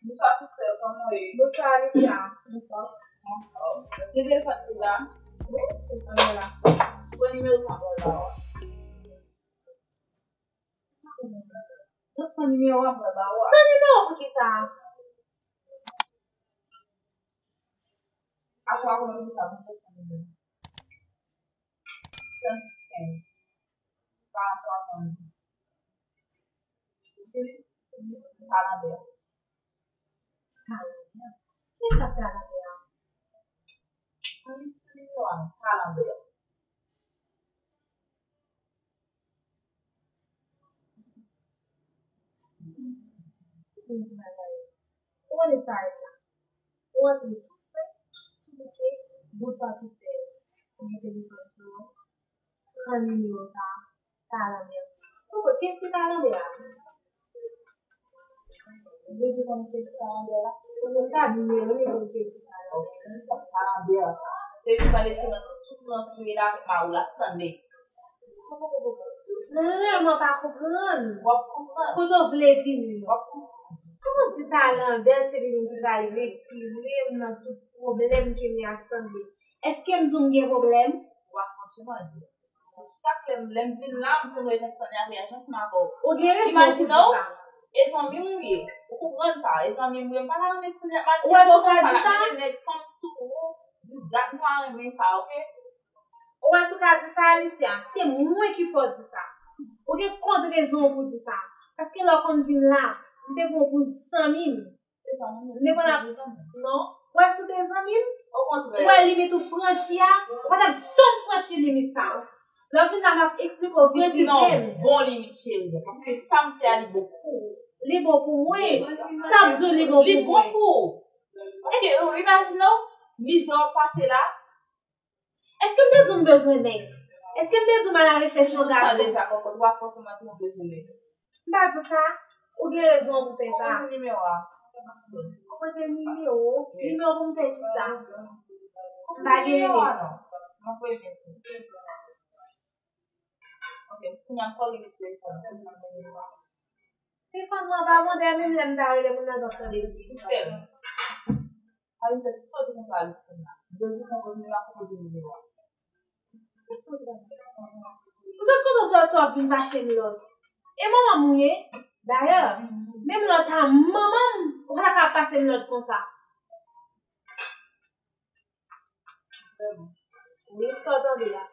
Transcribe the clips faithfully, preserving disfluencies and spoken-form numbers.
Bonswa, Christelle, kòman w ye? Bonswa, Alicia. Bonswa. Bonswa. Depi l fè tout la? Wi, se sa m la. Pran nimewo sa pou w la. Just pran nimewo a pou w la. Pran nimewo pou ki sa? Apre a konn sa pou just pran nimewo. Trannsis kenz. Karant twa trannde. Ou fini? Kalanbè. Kalanbè. Kiyès ap kalanbè a? Ann li sou nimewo a, kalanbè. Ou konnen sa e la. Ou antre tou sèl, tou bouke, bonswa Christelle. Ou gen telefòn sou ou. Pran nimewo sa, kalanbè. Ou konn kiyès ki kalanbè a? Ou bezwen konn kiyès ki kalanbè a? Ou konn ka nimewo, ou konn kiyès ki kalanbè a? Kalanbè a. Se li ki pale ti nan tout soufrans ou ye la avèk mari w la, tande. Mwen vrèman pa konprann. W ap konprann. Kote w vle vini? W ap konprann. Kòman di kalanbè se li menm ki pral retire m nan tout pwoblèm ke m ye a sanble? Èske m di w m gen pwoblèm? W ap franchman di. Chak lè m, lè m vin la, m konn wè jan Stanley ap reyaji ansanm avè w. Ou gen rezon pou di sa. Imajine w, e zanmi m ou ye. Ou konprann sa? E zanmi m ou ye. M pa ta renmen Stanley ap maltrete w konsa, l ap mennen nèg fanm sou ou. Dizak m pa renmen sa, oke? Ou wè si w ka di sa, Alicia, se mwen ki fè w di sa. Ou gen kont rezon w pou di sa. Paske lè w konn vin la, m te pran w pou zanmi m. Se sa, mwen menm, m te pran l pou zanmi. Non. Ou wè si w te zanmi m, ou wè limit ou franchi a, ou pa t ap janm franchi limit sa. Lè w vin la, m ap eksplike w vre prive m. Franchi nan yon bon limit, cheri, paske sa m fè a, li bon pou ou. Li bon pou mwen? Sa k di w li bon pou mwen? Li bon pou ou. Paske, ou imajine w, mizè w ap pase la, Èske m te di w m bezwen nèg? Èske m te di w m alarechèch yon gason? Ou di w sa deja, kòkòt, w ap fòseman di w bezwen nèg. M pa di w sa. Ou gen rezon pou fè sa. Konpoze nimewo a. Konpoze nimewo? Wi. Nimewo pou m fè ki sa? M pa gen nimewo a, non. M ap voye men tou. Ok, kounye a m fè w remèt telefòn nan. Telefòn mwen pa modèl, menm lè m ta rele moun nan, t ap tande m. Sistèm. Pa vin fè sòt konsa Listina. Jezi konpoze m, m ap konpoze nimewo a. Ou sot kote w sòti, w ap vin pase m lòd. E manman m ou ye? Dayè, menm lè w ta manman m, ou pa ta ka pase m lòd konsa. Wi, sa w tande a?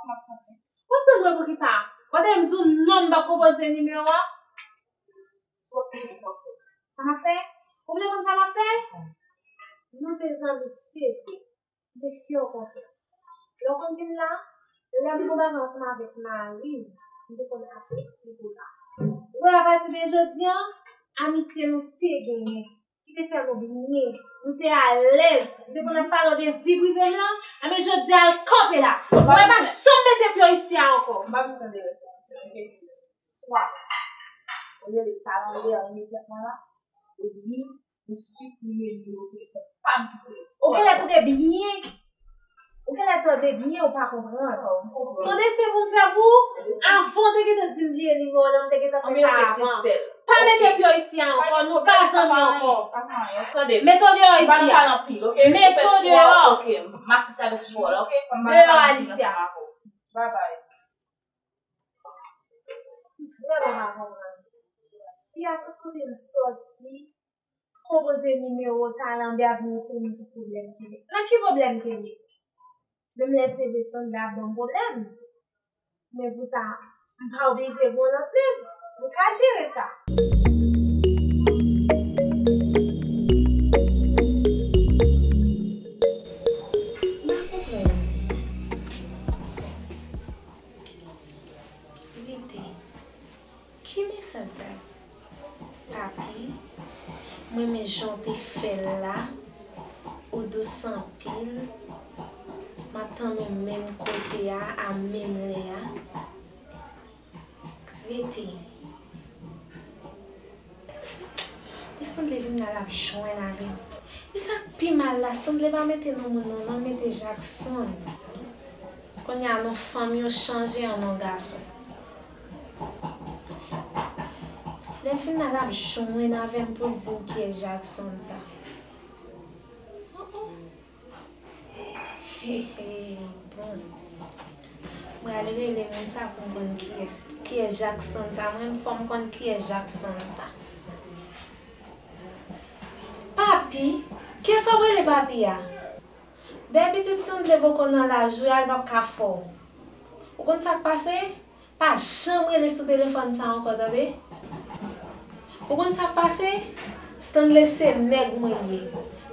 W ap tann mwen pou ki sa? W ap tande m di w non, m p ap konpoze nimewo a? Sa m ap fè? Ou vle konn sa m ap fè? Nou te zanmi, se vre. M te fè w konfyans. Lè w konn vin la, lè m gon bagay ansanm avèk mari m, m te konn ap eksplike w sa. Ou wè, apati de jodi a, amitye nou te genyen, ki te fè nou byen, nou te alèz, m te konn ap pale w de vi prive m lan, enben jodi a, l kanpe la. Ou wè, pa janm mete pye w isi a ankò. M pa vin tande rès la. Swa ou rele kalanbè a imedyatman la, oubyen ou siprimen nimewo telefòn pa m ki se. Ou genlè tande byen. Ou genlè tande byen, ou pa konprann. Sonde se pou m fè pou ou, avan w te gentan di m bliye nimewo w lan, m te gentan fè sa avan. Pa mete pye w isi a ankò, nou pa zanmi ankò. Mete w deyò isi a. Mete w deyò. Deyò, Alicia. Vrèman pa konprann. Fi a sot kote m sòti, konpoze nimewo, kalanbè a vin retire m tout pwoblèm ke m ye. Nan ki pwoblèm ke m ye? Menm lè se Vesanda ban m pwoblèm. Men pou sa, M pa oblije gen yon lòt nèg. M ka jere sa. M pa konprann. Rete. Ki mesaj sa? Papi, m renmen jan w te fè l la. Ou dous anpil. M ap tann ou menm kote a, a menm lè a. Rete. Li sanble vin la, l ap jwenn avè m. E sa k pi mal la, sanble pa mete non moun nan non, l mete Jackson. Kounye a non fanm yo chanje an non gason. Lè l fin la, l ap jwenn avè m pou l di m kiyès Jackson sa. Oh, oh. He, he, bon. Mwen al rele moun sa pou m konn kiyès, kiyès Jackson sa. Mwen, fò m konn kiyès Jackson sa. Papi? Kiyès w ap rele papi a? Dèyè pitit sanble poko nan laj ou, al p ap ka fè w. Ou konn sa k pase? Pa janm rele sou telefòn sa ankò, tande? Ou konn sa k pase? Stanley se nèg mwen ye.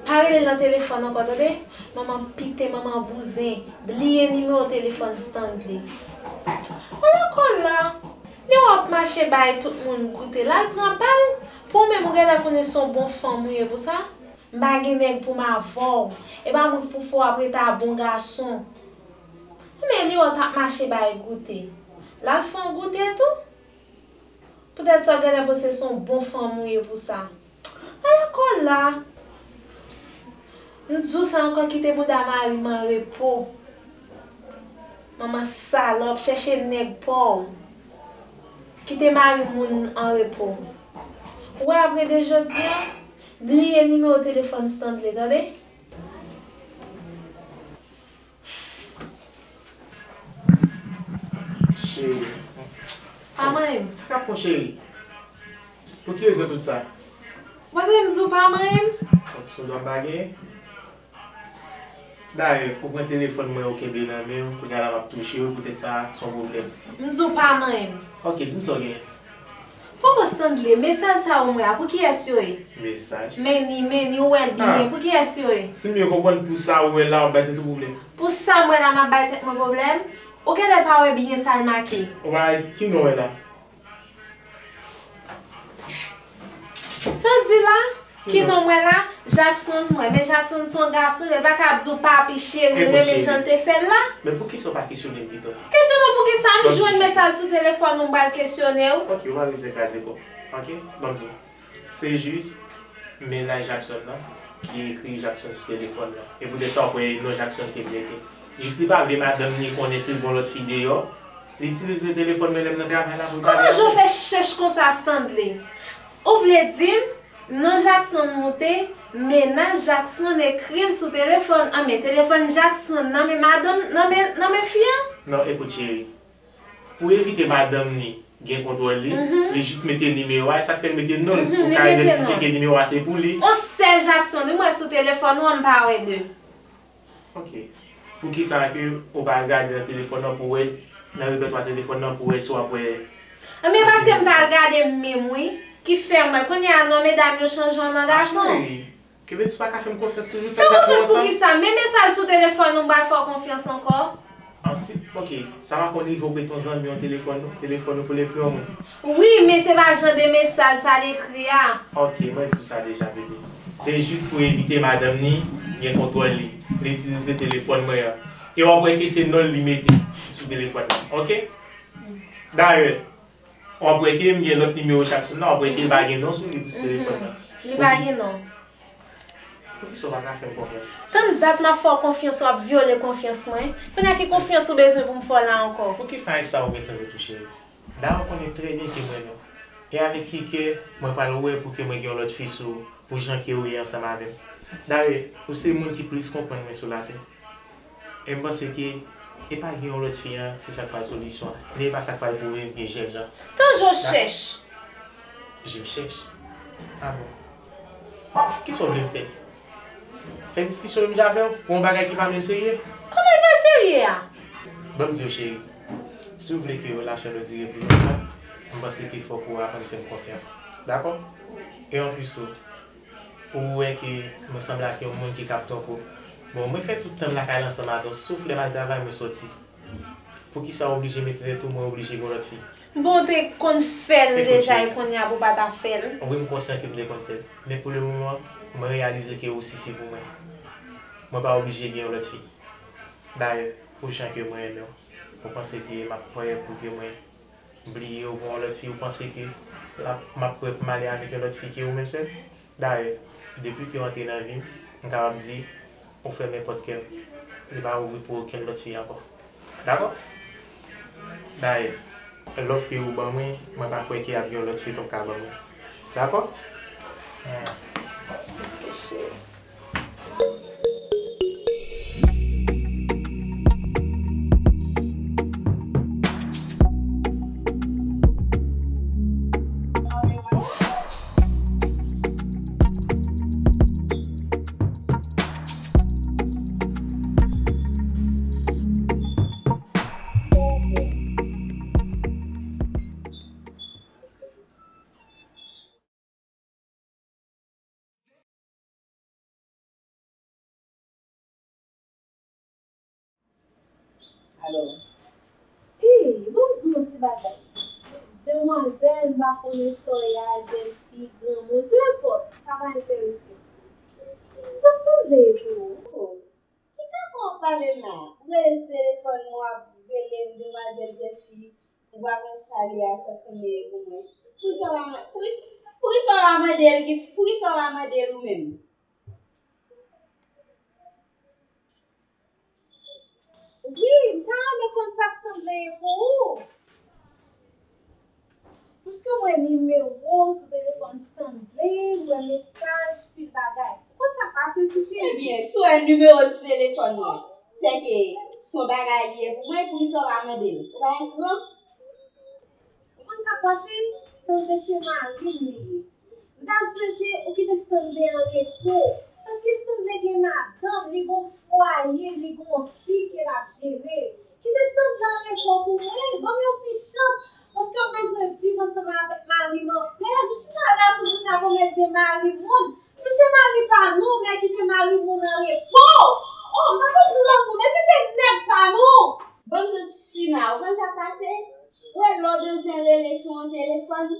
Pa rele l nan telefòn ankò, tande? Manman piten, manman bouzen, bliye nimewo telefòn Stanley. Ala kòl la! Lè w ap mache bay tout moun goute, l al pran pa l. Pou ou menm, ou genlè konnen se yon bon fanm ou ye pou sa. M pa gen nèg pou m avè w. E pa mwen k pou fè w ap rete a bon gason. Men li wè w t ap mache bay goute. L al fè w goute tou? Poutèt sa w genlè panse se yon bon fanm ou ye pou sa. Ala kòl la! M di w sa ankò, kite bouda mari m an repo. Manman salòp, chèche nèg pa w. Kite mari moun an repo. Ou wè apre de jodi a, bliye nimewo telefòn Stanley, tande? Cheri. Pa manyen m. Sa k ap fè w, cheri? Pou ki rezon tout sa? Mwen te di w pa manyen m. Donk, se yon dwa m pa genyen? Dayè, ou pran telefòn mwen, ou kenbe nan men w, kounye a la m ap touche w, poutèt sa, se yon pwoblèm. M di w pa manyen m. Ok, di m sa w genyen. Poko Stanley, mesaj sa ou wè a, pou kiyès yo ye? Mesaj? Men ni, men ni, ou wè l byen, pou kiyès yo ye? Si m byen konprann, pou sa ou wè la, w ap bay tèt ou pwoblèm. Pou sa m wè la, m ap bay tèt mwen pwoblèm? Ou genlè pa wè byen sa l make. Ou pa wè ki non w wè la? Sa w di la? Ki non m wè la? Jackson, m wè. Men Jackson se yon gason, li pa ka ap di w papi, cheri, l renmen jan l te fè l la. Men poukisa w pa kesyone l pito? Kesyone w poukisa? M jwenn mesaj sou telefòn ou, m pral kesyone w. Ok, ou pa bezwen kraze kò w. Ok? Ban m di w. Se jis mennaj Jackson nan ki ekri Jackson sou telefòn nan. E poutèt sa w ap wè non Jackson te bleke. Jis li pa vle madanm ni konnen si l gen lòt fi deyò. Li itilize telefòn mwen lè m nan travay la pou l pale avè l. Kòman jan w fè chèch konsa, Stanley? Ou vle di m non Jackson moute, mennaj Jackson ekri l sou telefòn, anben, telefòn Jackson nan men madanm, nan men, nan men fi a? Non, ekout cheri. Pou evite madanm ni gen kontwòl li, li jis mete nimewo a, e sa k fè l mete non l pou ka idantifye ke nimewo a se pou li. On sèl Jackson wi m wè sou telefòn ou an, m pa wè de. Ok. Poukisa ke ou pa al gade nan telefòn nan pou wè, nan repètwa telefòn nan pou wè si w ap wè. Anben paske m t al gade m menm wi, ki fè m wè. Kounye a non medam yo chanje w nan gason. Kenbe ti pa ka fè m konfyans toujou, fè dat nou ansanm. Fè konfyans pou kisa? Men mesaj sou telefòn ou m pral fè w konfyans ankò. Ansi, ok, sa pa konn rive w prete yon zanmi w telefòn ou, telefòn ou pou l ekri yon moun? Wi, men se pa jan de mesaj sa l ekri a. Ok, mwen di w sa deja, bebe. Se jis pou evite madanm ni gen kontwòl li. Li itilize telefòn mwen an. E w ap wè ke se non l li mete sou telefòn nan, ok? Dayè, w ap wè ke m gen lòt nimewo Jackson nan, w ap wè ke l pa gen non sou li sou telefòn nan. Li pa gen non. Poukisa w pa ka fè m konfyans? Tann dat m ap fè w konfyans, w ap vyole konfyans mwen. Kounye a ki konfyans ou bezwen pou m fè w la ankò? Poukisa e sa ou gentan met ou cheri? Dayè ou konnen trè byen ke m renmen w. E avèk ki kè mwen pral wè pou ke mwen gen yon lòt fi sou ou, pou jan ke ou ye ansanm avè m? Dayè, ou se moun ki plis konprann mwen sou latè. E m panse ke e pa gen yon lòt fi an, se sa k pral solisyon an. Men e pa sa k pral pwouve m ke jèn jan. Tan jan w chèch. Je m chèch. A bon. Kisa w vle m fè? Fè diskisyon menm jan avè w pou yon bagay ki pa menm serye? Kòman l pa serye a? Ban m di w, cheri. Si w vle ke relasyon nou dire pli lontan, m panse ke fòk ou aprann fè m konfyans. Dakò? E anplis tou, ou wè ke mwen sanble ak yon moun ki kab twonpe w. Bon, mwen fè tout tan m lakay la ansanm avè w, sof lè m al travay, mwen sòti. Poukisa w oblije mete tèt ou, mwen oblije gen yon lòt fi? Bon, w te konn fè l deja, e kounye a pou w pa ta fè l. Wi, m konsyan ke m te konn fè l. Men pou le moman, mwen reyalize ke ou sifi pou mwen. Mwen pa oblije gen yon lòt fi. Dayè, pou jan ke mwen renmen w, ou panse ke m ap prè pou ke mwen bliye w pou yon lòt fi? Ou panse ke l ap, m ap prè pou m ale avèk yon lòt fi ke ou menm sèl? Dayè, depi ke w antre nan vi m, m kapab di, ou fèmen pòt kè m. Li pa ouvri pou okenn lòt fi ankò. Dakò? Dayè, love ke ou ban mwen, mwen pa kwè ke ap gen yon lòt fi k ap ka ban mwen. Dakò? Hmm. Ok, cheri. Alò. Ey, ban m di w yon ti bagay. Demwazèl, m pa konnen sa w ye a, jèn fi, granmoun, peu importe, sa pa enterese m. Sa sanble pou ou? Oh, ki kaka w ap pale m la? Ou rele sou telefòn mwen, w ap rele m demwazèl, jèn fi, ou pa konn sa l ye a, sa sanble pou mwen. Poukisa w pa man-, poukisa, poukisa w pa mande l ki, poukisa w pa mande l ou menm? Wi, m ta renmen konn sa sanble pou ou. Piske m wè nimewo w sou telefòn Stanley, m wè mesaj, pil bagay. Ou konn sa k pase, ti cheri? Ebyen, si w wè nimewo w sou telefòn mwen, sèke se yon bagay li ye pou mwen, poukisa w pa mande l? Ou pa gen kran? Ou konn sa k pase? Stanley se mari m li ye. M ta swete ou kite Stanley an repo. Paske Stanley gen madanm, li gon fwaye, li gon fi ke l ap jere. Kite Stanley an repo pou mwen, ban m yon ti chans. Paske m bezwen viv ansanm avèk mari m anpè. Nou chita la tout jounen ap anmède mari moun. Chèche mari pa nou, men kite mari moun an repo. Oh, m pa konprann nou, men chèche nèg pa nou. Ban m sot Sina, ou konn sa k pase? Ou wè lè w bezwen rele sou yon telefòn,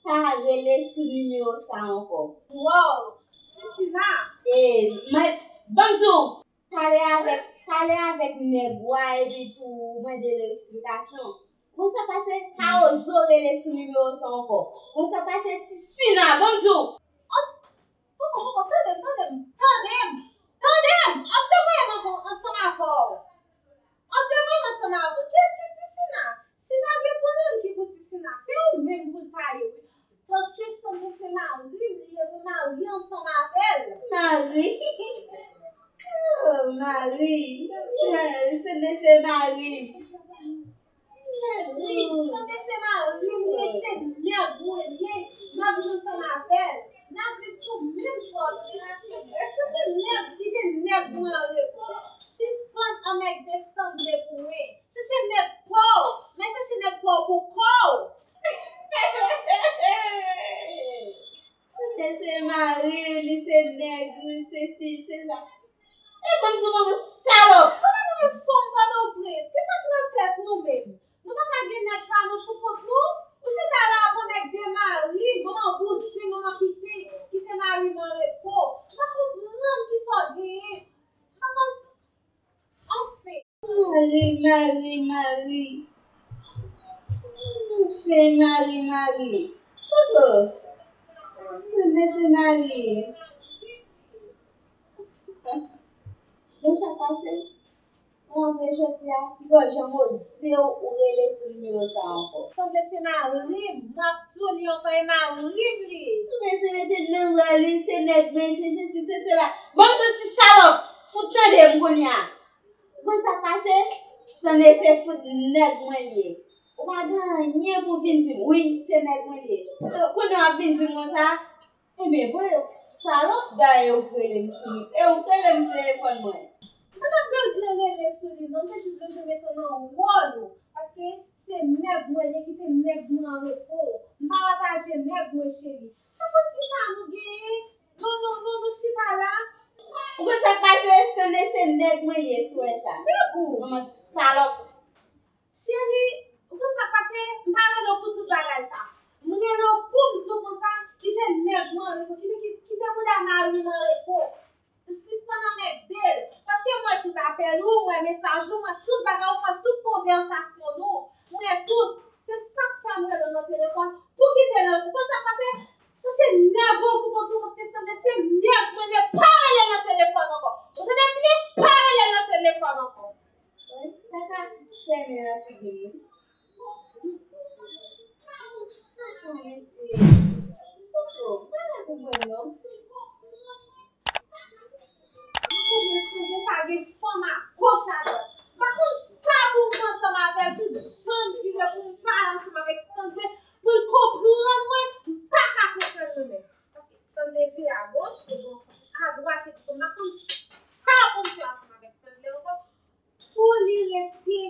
pa rele sou nimewo sa ankò. Wow! Ti Sina! E, mwen, ban m di w, pale avèk, pale avèk nèg ou a epi pou w mande l eksplikasyon. Ou konn sa k pase? Kawozo rele sou nimewo sa ankò. Ou konn sa k pase? Ti Sina, ban m di w! An, poko, poko, tande m, tande m, tande m! Tande m! Antre voye m ansanm avè w! Antre voye m ansanm avè w! Kiyès ki Ti Sina? Sina gen pou nou ki pou Ti Sina. Se ou menm pou l ta ye, wi. Paske Stanley se mari m, li ye, mwen marye ansanm avè l. Mari? Oh, mari. Stanley se mari m. Wi, Stanley se mari m, li se nèg mwen ye. M ap viv ansanm avè l. N ap viv sou menm twòt, li rache m. Chèche nèg, kite nèg mwen an repo. Sispann anmède Stanley pou mwen. Chèche nèg pa w, men chèche nèg pa w pou kò w. Stanley se mari, li se nèg, li se si, se sa. E ban m sou mwen, salòp! Kòman nou menm fanm pa nan prens? Kisa k nan tèt nou menm? Nou pa ka gen nèg pa nou pou kont nou? Ou chita la ap anmède mari, manman bouzen, manman piten, kite mari m an repo. M pa konprann kisa w genyen. M pa konn. Anfen. Mari, mari, mari. Anfen, mari, mari. Poko. Se mesye mari. Bon, sa pase? Mwen antre jodi a, piga w janm oze w ou rele sou nimewo sa a ankò. Sanble se mari m, m ap di w li ankò, e mari m li ye. Ou bezwen mete nan wè li, se nèg mwen, se sesi, se sela. Ban m soti salòp! Fout tande m kounye a! Ou konn sa k pase? Sanble se fout nèg mwen li ye. Ou pa gen anyen pou vin di m. Wi, se nèg mwen li ye. Kounye a w ap vin di m konsa? Ebyen, voye w salòp, dayè ou k rele m sou li. E ou k rele m sou telefòn mwen. M pa t ap bezwen rele sou li, non, m te jis bezwen mete w nan wòl ou. Paske se nèg mwen, li kite nèg mwen an repo. M pa pataje nèg mwen, cheri. Sa konn ki sa nou genyen? Non, non, non, nou chita la. Ou konn sa k pase? Stanley se nèg mwen li ye, sou wè sa. Nèg ou? Manman salòp. Cheri, ou konn sa k pase? M pa rele w pou tout bagay sa. M rele w pou m di w konsa, kite nèg mwen an repo, kite, kite, kite bouda mari m an repo. Sispann anmède l. Paske m wè tout apèl ou, m wè mesaj ou, m wè tout bagay ou, m wè tout konvèsasyon nou. M wè tout. Se sa k fè m rele w nan telefòn. Pou kite l, ou konn sa k pase? Chache nèg ou pou kont ou, paske Stanley se nèg mwen, men pa rele l nan telefòn ankò. Ou tande m byen? Pa rele l nan telefòn ankò. Mwen pa ka fèmen nan figi m wi. Kaka mesye. Koko, m pa ka konprann non. Mwen konnen Stanley sa gen fanm a goch a dwat. M pa konn sa pou m fè ansanm avè l, tout jan m vire pou m pale ansanm avèk Stanley, pou l konprann mwen, m pa ka konprann mwen menm. Paske Stanley vire a goch, li gon fanm a dwat, li gon, m pa konn sa pou m fè ansanm avèk Stanley ankò. Pou li rete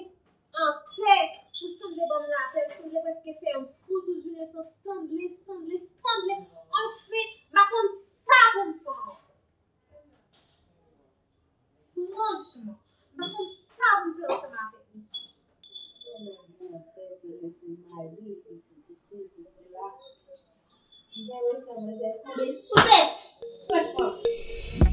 anpè, pou Stanley ban m lapè, Stanley prèske fè m fou tout jounen, se Stanley, Stanley, Stanley. Anfen, m pa konn sa pou m fè ankò. Franchman, m pa konn sa pou m fè ansanm avèk misye. Mwen gen resan manzè Stanley sou tèt. Frankman.